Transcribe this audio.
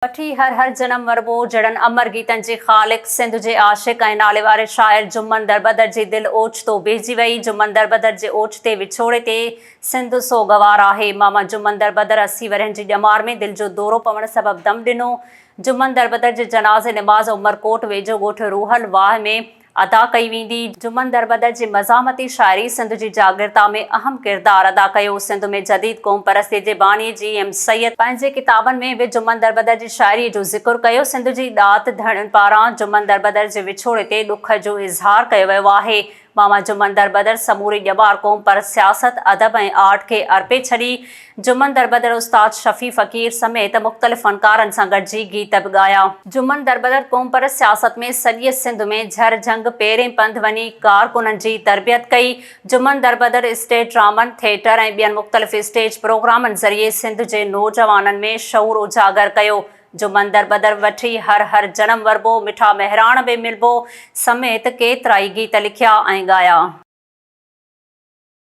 وٺي هر هر جنم وربو جهڙن امر گيتن جي خالق، سنڌ جي عاشق ۽ ناليواري شاعر جمن دربدر جي دل اوچتو بيهجي وئي. جمن دربدر جي اوچتي وڇوڙي تي سنڌ سوڳوار آهي. ماما جمن دربدر 80 ورهين جي ڄمار ۾ دل جو دورو پوڻ سبب دم ڏنو. جمن دربدر جي جنازي نماز عمرڪوٽ ويجهو ڳوٺ روحل واهه ۾ ادا ڪئي ويندي. جمن دربدر جي مزاحمتي شاعري سنڌ جي جاڳرتا ۾ اهم ڪردار ادا ڪيو. سنڌ ۾ جديد قومپرستي جي باني جي ايم سيد پنهنجي ڪتابن ۾ به جمن دربدر جي شاعري جو ذڪر ڪيو. سنڌ جي ڏات ڌڻين پاران جمن دربدر جي وڇوڙي تي ڏک جو اظهار ڪيو ويو آهي. ماما جمن دربدر سموري ڄمار قوم پرست سياست، ادب ۽ آرٽ کي ارپي ڇڏي. جمن دربدر استاد شفيع فقير سميت مختلف فنڪارن سان گڏجي گيت به ڳايا. جمن دربدر قوم پرست سياست ۾ سڄيء سنڌ ۾ جھر جھنگ پيرين پنڌ وڃي ڪارڪنن جي تربيت ڪئي. جمن دربدر اسٽيج ڊرامن، ٿيٽر ۽ ٻين مختلف اسٽيج پروگرامن ذريعي سنڌ جي نوجوانن ۾ شعور اجاگر ڪيو. جمن دربدر وٺي هر هر جنم وربو، مٺا مهراڻ به ملبو سميت ڪيترائي گيت لکيا ۽ ڳايا.